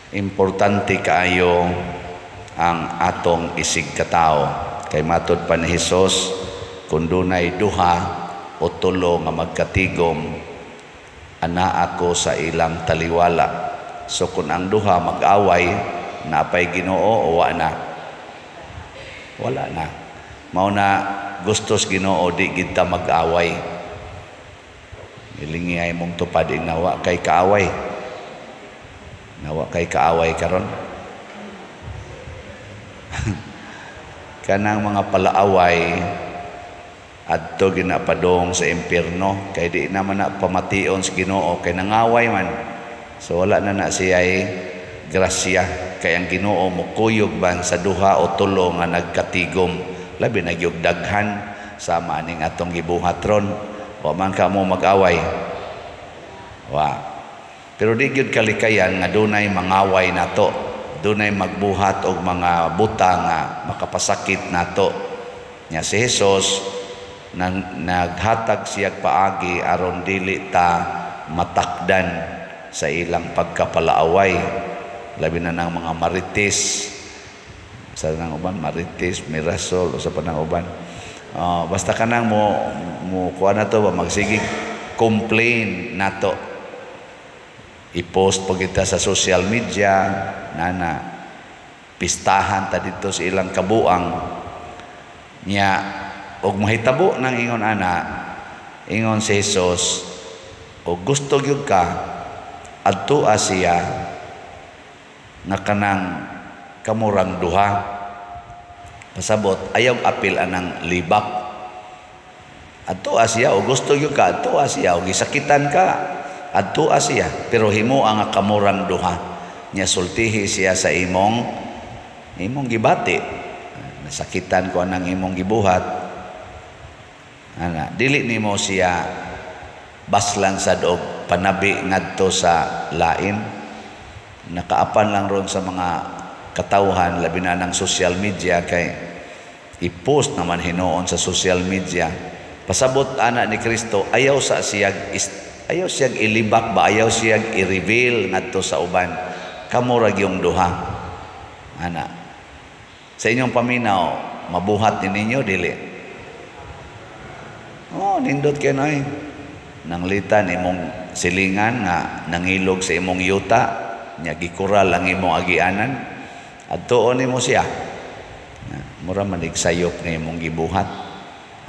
Importante kaayo ang atong isig katao kay matud pa ni Hesus, kung dunay duha o tulo nga magkatigom, anaa ko sa ilang taliwala. So kung ang duha mag-away, napay Ginoo o wa na? Wala na. Mao na gustos Ginoo di gid ta mag-away. Ilingi ay mong tupad, nawa kay kaaway. Nawa kay kaaway karon. Kanang mga palaaway adto ginapadong sa impierno kay di naman na pamation sa Ginoo kay nangaway man. So wala na na siya'y grasya kay ang Ginoo mokuyog ban sa duha o tulo nga nagkatigom, labi na gyud daghan sama aning atong gibuhat ron. Wa man ka mo mag-away, wa. Pero di gyud kalikayan nga dunay mangaway nato, dunay magbuhat og mga butang nga makapasakit nato. Nya si Jesus nang naghatag siyag paagi aron dili ta matakdan sa ilang pagkapalaaway, labi na ng mga marites sa nang uban, marites, mirasol o sa panang uban. Basta kanang mo mo kuha na to ba, magsige complain nato, i-post pa kita sa social media nana, pistahan ta dito sa ilang kabuang. Nya og mahitabo nang ingon ana, ingon si Jesus, og gusto gyud ka, adtoa siya nga kanang kamurang duha. Pasabot, ayaw apil anang libak. Adtoa siya og gusto gyud ka, adtoa siya og gisakitan ka, adtoa siya, pero himo ang kamurang duha. Nya sultihi siya sa imong gibati, nasakitan ko anang imong gibuhat. Ana, dili nimo siya baslan sad og panabi ngadto sa lain. Nakaapan lang ron sa mga katawhan, labi na ng social media kay i-post naman hinuon sa social media. Pasabot ana ni Kristo, ayaw siyag ilibak ba, ayaw siyag i-reveal ngadto sa uban. Kamo ra gyung duha. Ana. Sa inyong paminaw, mabuhat ni ninyo dili? Oh, nindot kay noy. Nanglitan imong silingan nga nangilog sa imong yuta, nya gikural ang imong agianan. Adtuon nimo siya. Mura man sayop nga imong gibuhat.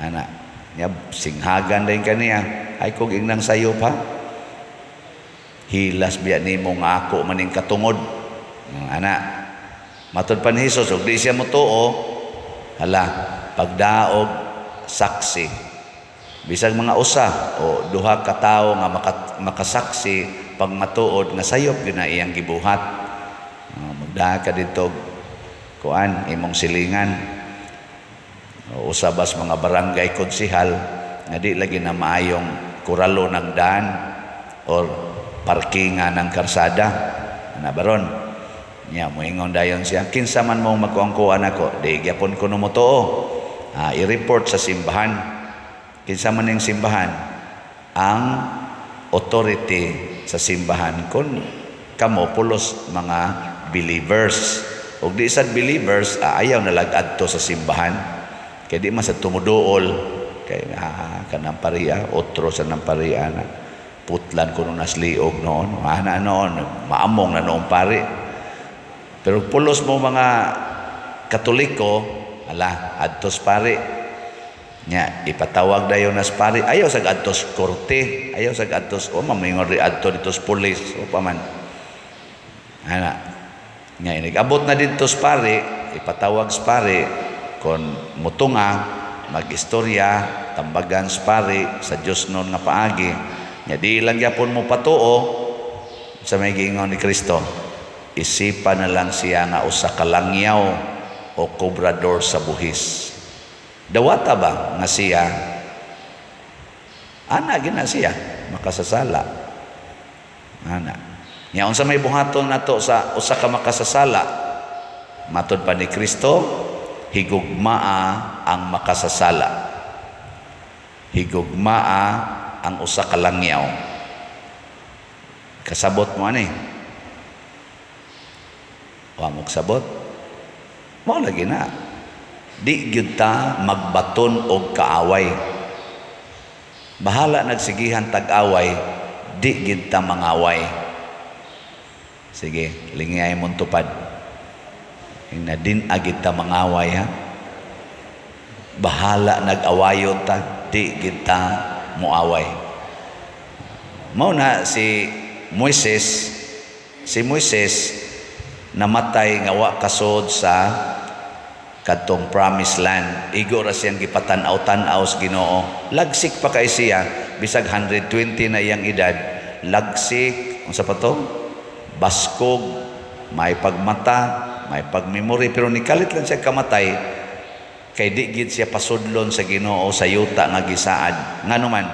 Ana, nya singhagan din kaniya. Ay kog ingnang sayop ha. Hilas biya nimo nga ako maning katungod. Ana, matud pa ni Hesus, og di siya motuo, hala, pagdaog saksi. Bisag mga usa o duha ka tawo nga makasaksi pag matuod nga sayop gyud na iyang gibuhat. Magdaha ka dito kuan imong silingan. O, usabas mga barangay konsihal nga di lagi na maayong kuralo ng daan or parkingan ng karsada. Ana baron? Nya moingon dayon siya, kinsa man mong magkuang-kuan ako, di gyapon ko motuo. I-report sa simbahan. Kinsa man ning simbahan, ang authority sa simbahan kun kamo pulos mga believers. Og di sad believers, ayaw na lag adto sa simbahan. Kay di man sa tumuduol kay kanang pariya, otro sa nang pariya na putlan kuno nasliog noon. Ana noon, maamong na noong pari. Pero pulos mo mga Katoliko, ala, adtos pari. Nya ipatawag dayon nas pari, ayaw sa adtos korte, ayaw sa adtos o mamingon ri adto dito sa pulis o pa man. Ana. Nya inig-abot na didto sa pari, ipatawag sa pari kon mutunga magistorya, tambagan sa pari sa Dios nun nga paagi. Nya di lang gyapon mo patuo sa may giingon ni Kristo. Isipan na lang siya nga usa ka langyaw o kobrador sa buhis. Dawata ba nga siya? Ana gina siya makasasala. Ana. Nya unsa may buhaton nato sa usa ka makasasala? Matud pa ni Kristo, higugmaa ang makasasala. Higugmaa ang usa ka langyaw. Kasabot mo ani. Wa mo sabot. Mao lagi na. Di gyud ta magbaton og kaaway. Bahala nagsigihan tag-away, di gyud ta mangaway. Sige, lingay mong tupad. Ina din agid ta mangaway, ha. Bahala nag-awayon ta, di gyud ta moaway. Mao na si Moises namatay nga wa kasod sa kadtong promised land. Igo ra siyang gipatan-aw-tan-aw sa Ginoo. Lagsik pa kay siya, bisag 120 na iyang edad, lagsik, unsa pa to? Baskog, may pagmata, may pagmemory, pero nikalit lang siya kamatay kay di gid siya pasudlon sa Ginoo sa yuta nga gisaad. Ngano man,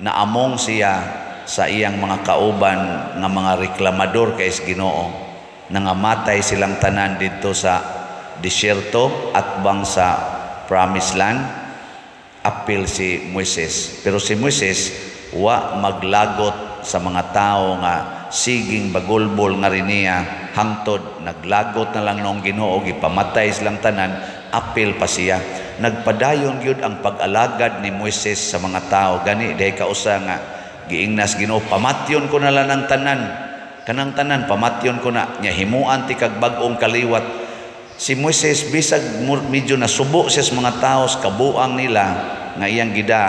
naamong siya sa iyang mga kauban nga mga reklamador kay sa Ginoo. Nangamatay silang tanan didto sa disyerto at bang sa promised land. Apil si Moises. Pero si Moises wa maglagot sa mga tao nga siging bagulbol nga riniya hangtod naglagot na lang noong Ginoo, gipamatay silang tanan, apil pa siya. Nagpadayon gyud ang pag-alagad ni Moises sa mga tao. Gani dahil kausa nga giingnas Ginoo, pamatyon ko na lang ang tanan, kanang tanan pamatyon ko na nya, himuan ti kag bag-ong kaliwat. Si Moises, bisag medyo nasubo siya sa mga tao sa kabuang nila nga iyang gida,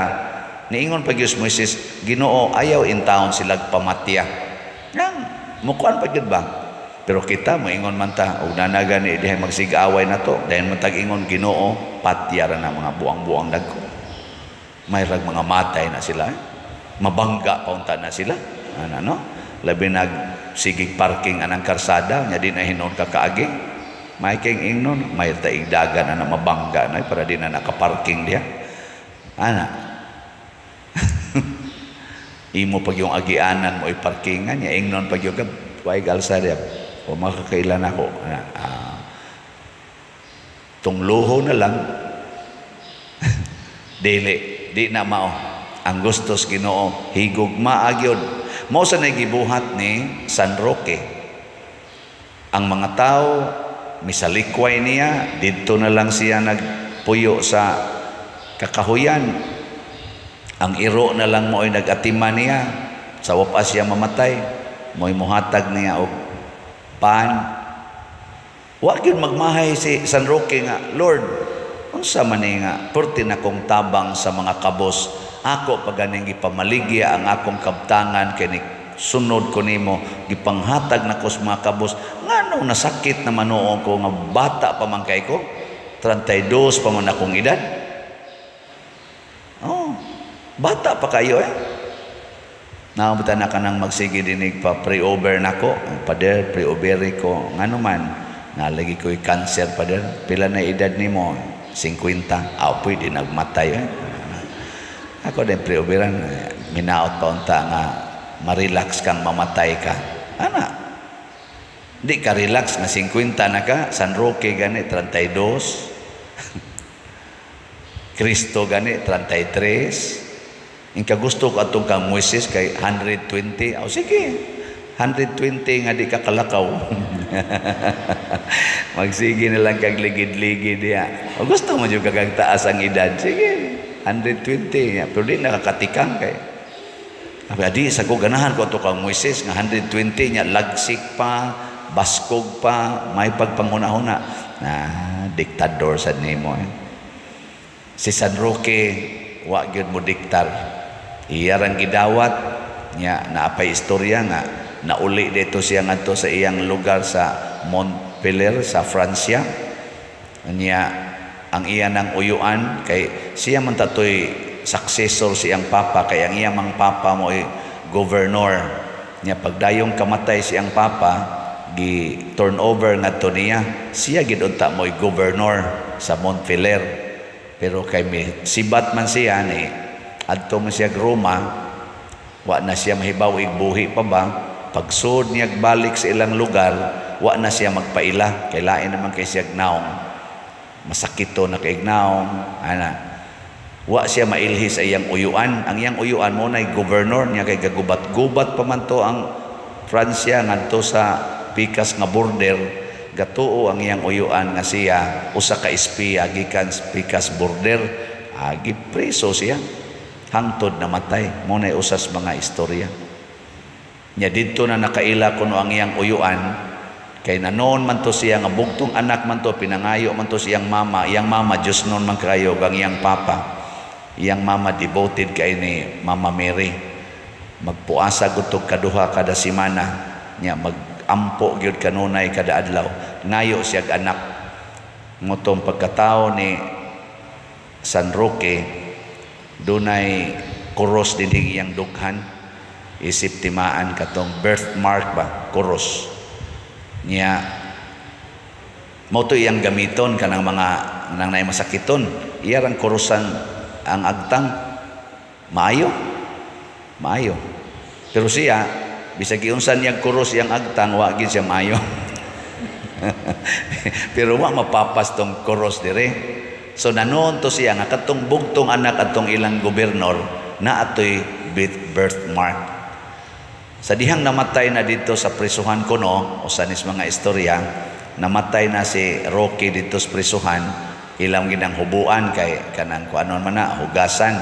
niingon pa gyud si Moises, "Ginoo, ayaw intawon sila pamatya." Nang mukuan pa gyud ba? Pero kita moingon man ta og nanagan ni dihay magsigaway na to, dahil man tag ingon, "Ginoo, patya ra na mga buang-buang dagko." May rag mga matay na sila, eh. Mabangga pa unta na sila. Ano, no? Labi nag sigig parking anang karsada, nya di na hinon ka kaagi. May king ingnon, may taigdagan na mabangga na para di na nakaparking diha. Ana. Imo pag yung agianan mo iparkingan niya, ingnon pag yung way galsa diha. O makakailan ako. Ana, tungluho na lang. Dili, di na mao. Ang gustos Ginoo, higugma agyod. Mao sa gibuhat ni San Roque. Ang mga tao misalikway niya, didto na lang siya nagpuyo sa kakahuyan. Ang iro na lang mo'y nag-atima niya, sa wapas siya mamatay, mo'y muhatag niya og pan. Wa gyud magmahay si San Roque nga, "Lord, unsa man ni nga perti na kong tabang sa mga kabos, ako pa ganing gipamaligya ang akong kabtangan kay ni sunod ko nimo, gipanghatag nako sa mga kabos, nganong nasakit na manuo ko nga bata pa man kay ko, 32 pa man akong edad?" Oh, bata pa kayo eh. Nabutan na ka nang magsige dinig pa pre-over nako, "Pader, pre-over ko." Ngano man? Nalagi ko'y cancer, pader. "Pila na edad nimo?" "50." "Ah, pwede nagmatay eh." Ako din pre-overan, minaot pa unta nga ma-relax kang mamatay ka. Ana. Di ka relax nga 50 na ka, San Roque gani 32. Kristo gani 33. Inka gusto ko atong kang Moises kay 120. O sige, 120 nga di ka kalakaw. Magsige na lang kag ligid-ligid diya. O gusto mo jud kag taas ang edad, sige, 120. Pero di nakakatikang kay. Abi adi sa ko ganahan ko ato kang Moises nga 120 nya lagsik pa, baskog pa, may pagpanghuna-huna. Na diktador sad nimo eh. Si San Roque wa gyud mo diktar. Iya rang gidawat nya naapay istorya nga nauli dito siya ngadto sa iyang lugar sa Montpellier sa Francia. Nya ang iya nang uyuan kay siya man tatoy successor siyang papa kay ang iya mang papa mo ay governor. Nya pagdayong kamatay siyang papa, gi turn over ngadto niya, siya gid unta mo'y governor sa Montpellier. Pero kay may sibat man siya ni adto man siya Roma, wa na siya mahibaw igbuhi pa ba. Pagsud niya balik sa ilang lugar, wa na siya magpaila kay lain naman kay siya naong masakito na kay naong ana. Wa siya mailhi sa iyang uyuan. Ang iyang uyuan mo nay governor niya kay gagubat-gubat pa man to ang Francia ngadto sa pikas nga border. Gatuo ang iyang uyuan nga siya usa ka espiya gikan pikas border, gipreso siya hangtod namatay. Mo nay usas mga istorya. Nya didto na nakaila kuno ang iyang uyuan kay nanoon man to siya nga bugtong anak man to, pinangayo man to siyang mama, iyang mama Diyos noon man kayo gang iyang papa. Iyang mama devoted kay ni Mama Mary. Magpuasa gud kaduha kada semana nya magampo gyud kanunay kada adlaw. Ngayo siya anak. Ngutong pagkatao ni San Roque, dunay kuros dinhi iyang dughan, isip timaan katong birthmark ba, kuros niya. Mao to iyang gamiton kanang mga nang naay masakiton, iya rang kurusan ang agtang, maayo maayo. Pero siya, bisag giunsa niyang kuros iyang agtang, wa gid siya maayo. Pero wa mapapas tong kuros dire. So nanoon to siya nga katong bugtong anak atong ilang gobernador na atoy birthmark. Sa dihang namatay na dito sa prisuhan kuno, o sa nis mga istorya, namatay na si Roque dito sa prisuhan, ilang ginang hubuan kay kanang kuanon man na hugasan.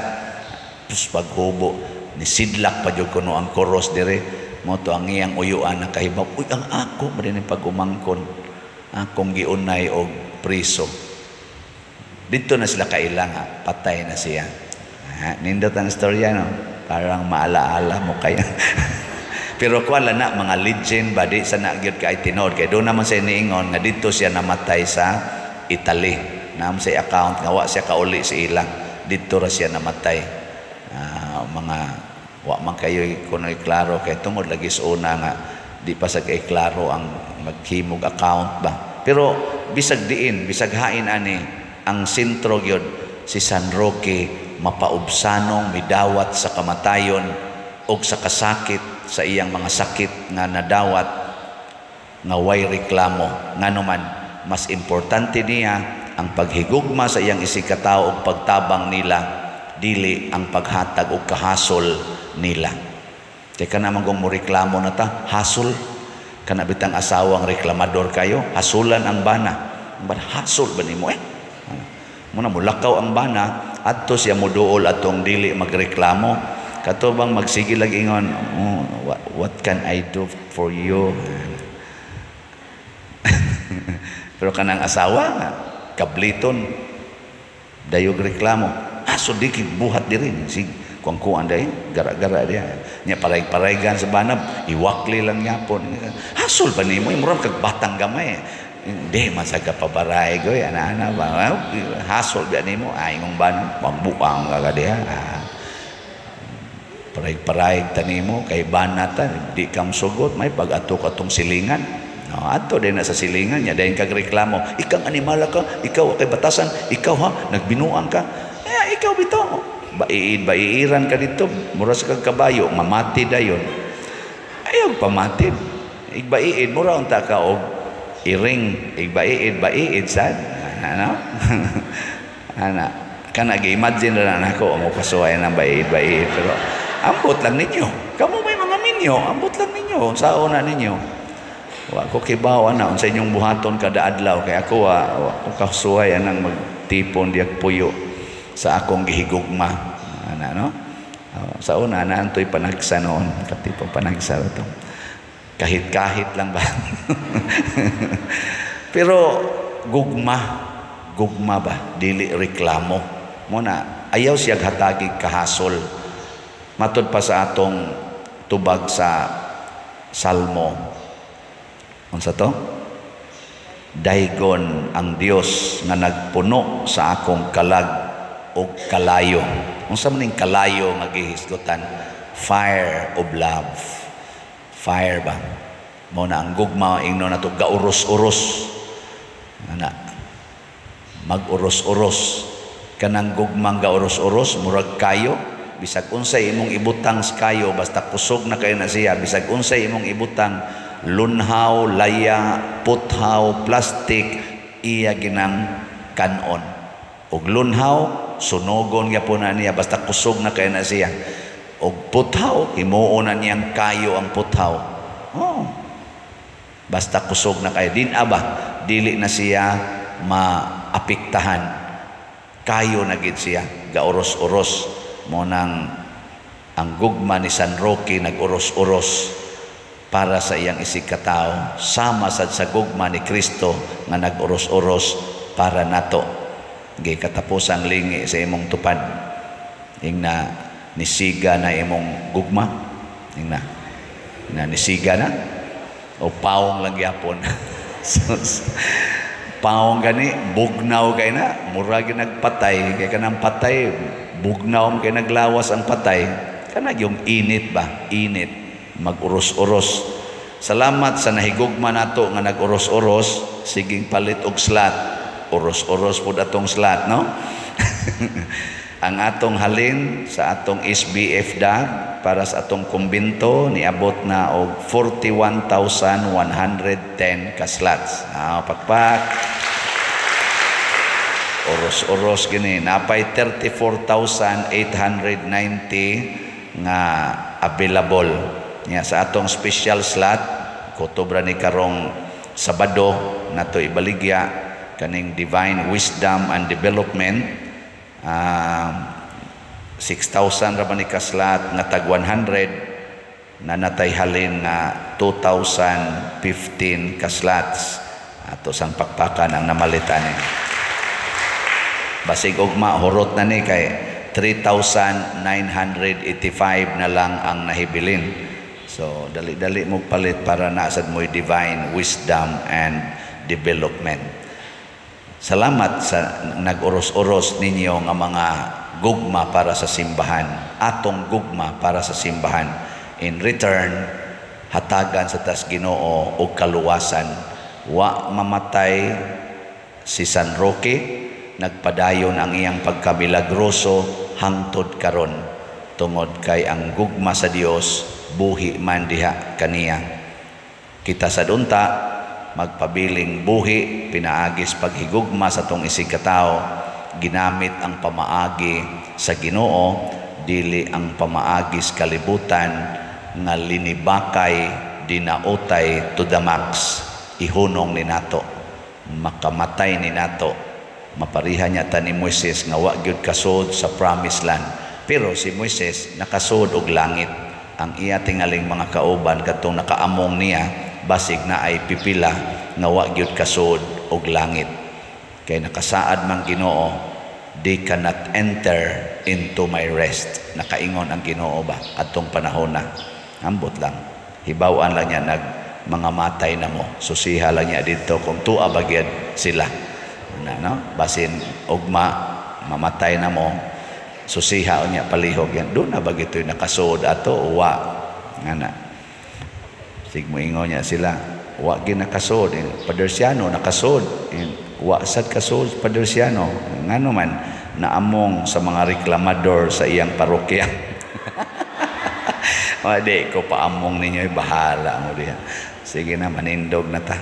Tapos paghubo ni sidlak pa jud kuno ang kuros dire. Mo to ang iyang uyuan nakahibaw, uy, ang ako ba din pag-umangkon, akong giunay og priso. Dito na sila kaila nga patay na siya. Ha, nindot ang istorya, no? Parang maalaala mo kaya. Pero kuan na mga legend ba, di sa na gyud kay tinuod kay doon naman sa niingon nga dito siya namatay sa Italy. Naam sa account nga wa siya kauli sa ilang. Dito ra siya namatay. Mga wa man kayo kunoy klaro kay tungod lagi sa una nga di pa sa kay klaro ang maghimog account ba. Pero bisag diin, bisag hain ani ang sentro gyud si San Roque mapaubsanong midawat sa kamatayon og sa kasakit sa iyang mga sakit nga nadawat nga way reklamo. Ngano man mas importante niya ang paghigugma sa iyang isigkatao og pagtabang nila, dili ang paghatag og kahasol nila. Kay kana man kung moreklamo na ta, hasol kana bitang asawang reklamador kayo, hasulan ang bana. Ang bana, hasol ba nimo eh? Muna mulakaw ang bana, adto siya moduol atong dili magreklamo. Kato bang magsige lang ingon, "Oh, what can I do for you?" Pero kanang asawa, kabliton, dayog reklamo. Ah, so di buhat diri. Sig, kuang kuan day, gara-gara dia. Nya paray-paraygan sa banab, iwakli lang yapon. Hasol ba nimo? Murag kag batang gamay. Hindi man sa kapabaray goy, ana-ana ba? Hasol ba nimo? Ay, ingong banab, pambuang ka diha. Ah. Paray-paray tanimo kay bana ta, di kam sugot, may pag-ato ka tong silingan. No, ato din na sa silingan niya, dahil kag reklamo, ikang animala ka, ikaw kay batasan, ikaw ha, nagbinuang ka. Eh, ikaw bitaw. Baiid, baiiran ka dito, mura sa kag kabayo, mamati dayon. Ayaw pamatid. Igbaiid, mura unta ka og iring, igbaiid, baiid sad. Ano? Ana, kana gi-imagine na nako mo kasuway ng baiid, baiid, pero ambot lang ninyo. Kamo may mga minyo, ambot lang ninyo. Unsaon na ninyo. Wa ko kibaw ana unsa inyong buhaton kada adlaw kay ako wa ko kasuway anang magtipon diag puyo sa akong gihigugma. Ana no? Sa una naantoy panagsa noon, katipon panagsa to. Kahit-kahit lang ba. Pero gugma, gugma ba, dili reklamo. Mo na ayaw siya hatagig kahasol. Matud pa sa atong tubag sa Salmo. Unsa to? Daygon ang Dios nga nagpuno sa akong kalag og kalayo. Unsa man ning kalayo nga gihisgutan? Fire of love. Fire ba? Mao na ang gugma ingnon nato gauros-uros. Ana. Mag-uros-uros. Kanang gugmang gauros-uros murag kayo, bisag unsay imong ibutang sa kayo basta kusog na kayo na siya, bisag unsay imong ibutang, lunhaw, laya, puthaw, plastic, iya ginang kanon. Og lunhaw, sunogon gyapon na niya basta kusog na kayo na siya. Og puthaw, himuon na niyang kayo ang puthaw. Oh. Basta kusog na kay din aba, dili na siya maapektahan. Kayo na gid siya, gaoros-oros mo nang ang gugma ni San Roque nag-oros-oros para sa iyang isig katao, sama sad sa gugma ni Kristo nga nag-oros-oros para nato. Gi katapusang lingi sa imong tupad. Ingna nisiga na imong gugma. Ingna na nisiga na o paong lang gyapon. Paong gani bugnaw kay na, mura gyud nagpatay kay kanang patay bugnaw kay naglawas ang patay. Kana yung init ba? Init mag-uros-uros. Salamat sa nahigugma nato nga nag-uros-uros, siging palit og slot. Uros-uros pud atong slot, no? Ang atong halin sa atong SBF DAG para sa atong kumbento niabot na og 41,110 ka slots. Ah, pakpak. Oros-oros gini, napay 34,890 nga available. Nya sa atong special slot, kutubra ni karong Sabado nato ibaligya kaning Divine Wisdom and Development, 6,000 ra man ni ka slot nga tag 100 na natay halin nga 2,015 ka slots. Ato sang pakpakan ang namalitan ni. Basig ugma hurot na ni kay 3,985 na lang ang nahibilin. So dali-dali mo palit para nasad mo'y Divine Wisdom and Development. Salamat sa nag-uros-uros ninyo nga mga gugma para sa simbahan, atong gugma para sa simbahan. In return, hatagan sa tas Ginoo og kaluwasan. Wa mamatay si San Roque, nagpadayon ang iyang pagkamilagroso hangtod karon tungod kay ang gugma sa Dios buhi man diha kaniya. Kita sa dunta magpabiling buhi pinaagis paghigugma sa tong isig katawo, ginamit ang pamaagi sa Ginoo, dili ang pamaagi sa kalibutan nga linibakay dinautay to the max. Ihunong ni nato, makamatay ni nato. Mapariha niya ta ni Moises nga wa gyud kasud sa promised land, pero si Moises nakasud og langit. Ang iya tingaling mga kauban katong nakaamong niya basig na ay pipila nga wa gyud kasud og langit, kay nakasaad man Ginoo, "They cannot enter into my rest." Nakaingon ang Ginoo ba adtong panahon na. Ambot lang, hibaw-an lang niya nag mga matay na mo, susiha lang niya dito kung tua ba gyud sila na, no? Basin ugma mamatay na mo, susiha niya palihog yan, doon na ba gito'y nakasuod ato uwa nga na sig mo ingon niya sila wa gyud nakasuod. Padersiano nakasuod, wa sad kasuod Padersiano, ngano man naamong sa mga reklamador sa iyang parokya. Wa di ko paamong ninyo, bahala mo diha. Sige na, manindog na ta.